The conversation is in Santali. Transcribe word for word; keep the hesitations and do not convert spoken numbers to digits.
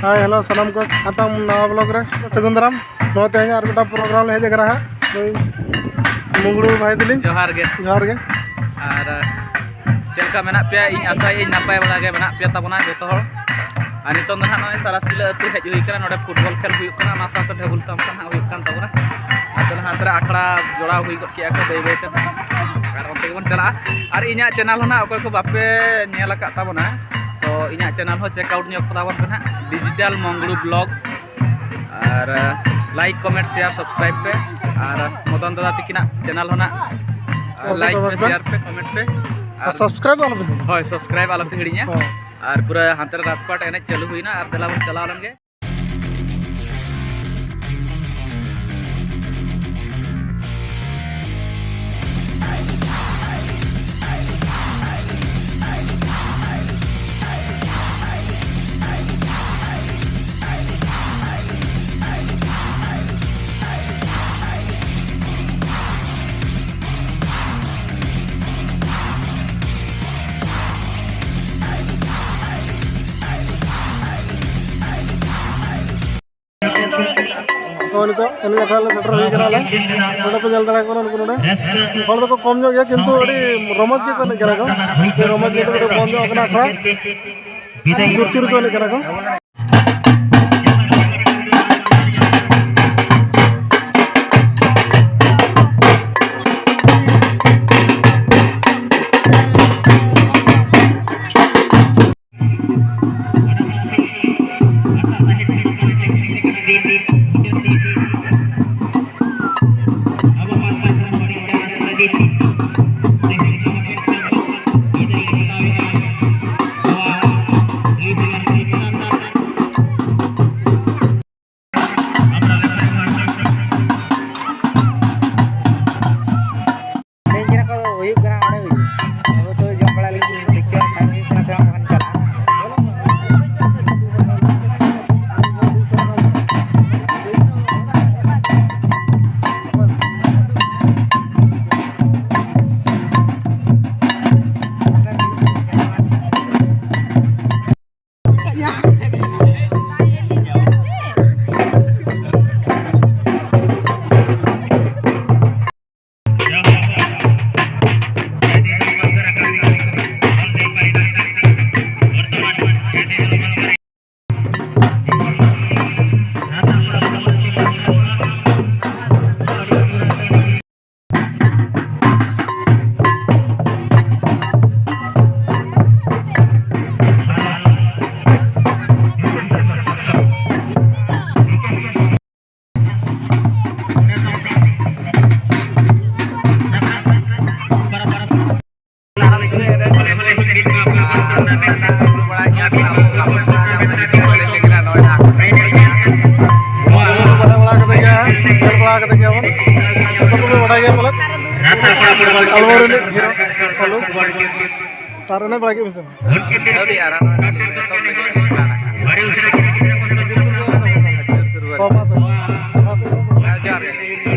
ᱦᱟᱭ, ᱦᱮᱞᱳ, ᱥᱟᱱᱟᱢ ᱠᱚ ᱟᱛᱟᱝ ᱱᱟᱣᱟ ᱵᱞᱚᱜ ᱨᱮ ᱥᱟᱹᱜᱩᱱ ᱫᱟᱨᱟᱢ᱾ ᱱᱚᱣᱟ ᱛᱮᱦᱮᱧ ᱟᱨ ᱢᱤᱫᱴᱟᱝ ᱯᱨᱳᱜᱨᱟᱢ ᱞᱮ ᱦᱮᱡ ᱟᱠᱟᱱᱟ ᱦᱟᱸᱜ᱾ ᱱᱩᱭ ᱢᱩᱝᱜᱲᱩ ᱵᱷᱟᱭ ᱛᱟᱹᱞᱤᱧ᱾ ᱡᱚᱦᱟᱨ ᱜᱮ᱾ ᱡᱚᱦᱟᱨ ᱜᱮ᱾ ᱟᱨ ᱪᱮᱫ ᱞᱮᱠᱟ ᱢᱮᱱᱟᱜ ᱯᱮᱭᱟ? ᱤᱧ ᱟᱥᱟᱭᱟᱹᱧ ᱱᱟᱯᱟᱭ ᱵᱟᱲᱟ ᱜᱮ ᱢᱮᱱᱟᱜ ᱯᱮᱭᱟ ᱛᱟᱵᱚᱱᱟ ᱡᱚᱛᱚ ᱦᱚᱲ᱾ ᱟᱨ ᱱᱤᱛᱚᱝ ᱫᱚ ᱱᱟᱦᱟᱜ ᱱᱚᱜᱼᱚᱭ ᱥᱟᱨᱟᱥᱵᱤᱞᱟᱹ ᱟᱹᱛᱩ ᱦᱮᱡ ᱦᱩᱭ ᱠᱟᱱᱟ, ᱱᱚᱰᱮ ᱯᱷᱩᱴᱵᱚᱞ ᱠᱷᱮᱞ ᱦᱩᱭᱩᱜ ᱠᱟᱱᱟ, ᱚᱱᱟ ᱥᱟᱶᱛᱮ ᱰᱷᱟᱹᱵᱩᱞ ᱛᱟᱢᱥᱟ ᱱᱟᱦᱟᱜ ᱦᱩᱭᱩᱜ ᱠᱟᱱ ᱛᱟᱵᱚᱱᱟ᱾ ᱟᱫᱚ ᱱᱟᱦᱟᱜ ᱦᱟᱱᱛᱮ ᱨᱮ ᱟᱠᱷᱲᱟ ᱡᱚᱲᱟᱣ ᱦᱩᱭ ᱜᱚᱫ ᱠᱮᱜᱼᱟ ᱠᱚ ᱵᱟᱹᱭ ᱵᱟᱹᱭ ᱛᱮ ᱱᱟᱦᱟᱜ, ᱟᱨ ᱚᱱᱛᱮ ᱜᱮᱵᱚᱱ ᱪᱟᱞᱟᱜᱼᱟ᱾ ᱟᱨ ᱤᱧᱟᱹᱜ ᱪᱮᱱᱮᱞ ᱦᱚᱸ ᱱᱟᱦᱟᱜ ᱚᱠᱚᱭ ᱠᱚ ᱵᱟᱯᱮ ᱧᱮᱞ ᱟᱠᱟᱫ ᱛᱟᱵᱚᱱᱟ, ᱛᱚ ᱤᱧᱟᱹᱜ ᱪᱮᱱᱮᱞ ᱦᱚᱸ ᱪᱮᱠ ᱟᱣᱩᱴ ᱧᱚᱜ ᱛᱟᱵᱚᱱ ᱯᱮ ᱱᱟᱦᱟᱜ, ᱰᱤᱡᱤᱴᱟᱞ ᱢᱚᱝᱜᱽᱞᱩ ᱵᱞᱚᱜ᱾ ᱟᱨ ᱞᱟᱭᱤᱠ, ᱠᱚᱢᱮᱱᱴ, ᱥᱮᱭᱟᱨ, ᱥᱟᱵᱥᱠᱨᱟᱭᱤᱵ ᱯᱮ᱾ ᱟᱨ ᱢᱚᱫᱚᱱ ᱫᱟᱫᱟ ᱛᱤᱠᱤᱱᱟᱜ ᱪᱮᱱᱮᱞ ᱦᱚᱸ ᱱᱟᱦᱟᱜ ᱞᱟᱭᱤᱠ ᱯᱮ, ᱥᱮᱭᱟᱨ ᱯᱮ, ᱠᱚᱢᱮᱱᱴ ᱯᱮ, ᱟᱨ ᱥᱟᱵᱥᱠᱨᱟᱭᱤᱵ ᱟᱞᱚᱯᱮ᱾ ᱦᱳᱭ, ᱥᱟᱵᱥᱠᱨᱟᱭᱤᱵ ᱟᱞᱚᱯᱮ ᱦᱤᱲᱤᱧᱟ᱾ ᱦᱳᱭ᱾ ᱟᱨ ᱯᱩᱨᱟᱹ ᱦᱟᱱᱛᱮ ᱨᱮ ᱨᱟᱛᱯᱟᱴ ᱮᱱᱮᱡ ᱪᱟᱹᱞᱩ ᱦᱩᱭᱱᱟ, ᱟᱨ ᱫᱮᱞᱟ ᱵᱚᱱ ᱪᱟᱞᱟᱣ ᱞᱮᱱ ᱜᱮ᱾ ᱛᱚ, ᱱᱤᱛᱚᱜ ᱮᱱᱮᱡ ᱟᱠᱷᱲᱟ ᱞᱮ ᱥᱮᱴᱮᱨ ᱦᱩᱭ ᱠᱟᱱᱟ ᱞᱮ᱾ ᱱᱚᱰᱮ ᱯᱮ ᱧᱮᱞ ᱫᱟᱲᱮᱭᱟᱠᱚ ᱠᱟᱱᱟ, ᱱᱩᱠᱩ ᱱᱚᱰᱮ ᱦᱚᱲ ᱫᱚᱠᱚ ᱠᱚᱢ ᱧᱚᱜ ᱜᱮᱭᱟ, ᱠᱤᱱᱛᱩ ᱟᱹᱰᱤ ᱨᱚᱢᱚᱡᱽ ᱜᱮᱠᱚ ᱮᱱᱮᱡ ᱠᱟᱱᱟ ᱠᱚ᱾ ᱟᱹᱰᱤ ᱨᱚᱢᱚᱡᱽ ᱜᱮ, ᱱᱤᱛᱚᱜ ᱠᱟᱹᱴᱤᱡ ᱵᱚᱱᱫ ᱧᱚᱜ ᱠᱟᱱᱟ ᱟᱠᱷᱲᱟ, ᱡᱳᱨᱥᱳᱨ ᱜᱮᱠᱚ ᱮᱱᱮᱡ ᱠᱟᱱᱟ ᱠᱚ᱾ ᱵᱟᱲᱟᱭ ᱜᱮᱭᱟ ᱠᱚ, ᱟᱵᱚ ᱵᱟᱵᱚᱱ ᱥᱟᱦᱟ ᱧᱟᱢ ᱞᱟᱹᱜᱤᱫ ᱛᱮ ᱵᱟᱞᱮ ᱞᱟᱹᱭ ᱠᱮᱫᱟ, ᱱᱚᱜᱼᱚᱭ ᱱᱟ᱾ ᱵᱟᱲᱟᱭ ᱵᱟᱲᱟ ᱠᱟᱫᱟ ᱜᱮᱭᱟ, ᱧᱮᱞ ᱵᱟᱲᱟ ᱠᱟᱫᱟ ᱜᱮᱭᱟ ᱵᱚᱱ, ᱡᱚᱛᱚ ᱠᱚᱜᱮ ᱵᱟᱲᱟᱭ ᱜᱮᱭᱟ ᱯᱟᱞᱮᱱ᱾ ᱟᱞᱣᱟᱨ ᱨᱤᱱᱤᱡ ᱦᱤᱨᱳ ᱯᱟᱞᱩ᱾ ᱟᱨ ᱮᱱᱮᱡ ᱵᱟᱲᱟ ᱠᱮᱫ ᱵᱤᱱ ᱥᱮ ᱵᱟᱝ? ᱟᱹᱣᱨᱤ, ᱟᱨ ᱱᱚᱜᱼᱚᱭ ᱱᱟᱞᱤᱧ ᱮᱛᱚᱦᱚᱵ ᱞᱟᱹᱜᱤᱫ ᱞᱤᱧ ᱯᱞᱟᱱ ᱟᱠᱟᱫᱼᱟ᱾ ᱡᱳᱨ ᱥᱩᱨ ᱵᱟᱹᱱᱩᱜᱼᱟ᱾ ᱦᱮᱸ, ᱡᱚᱦᱟᱨ ᱜᱮ᱾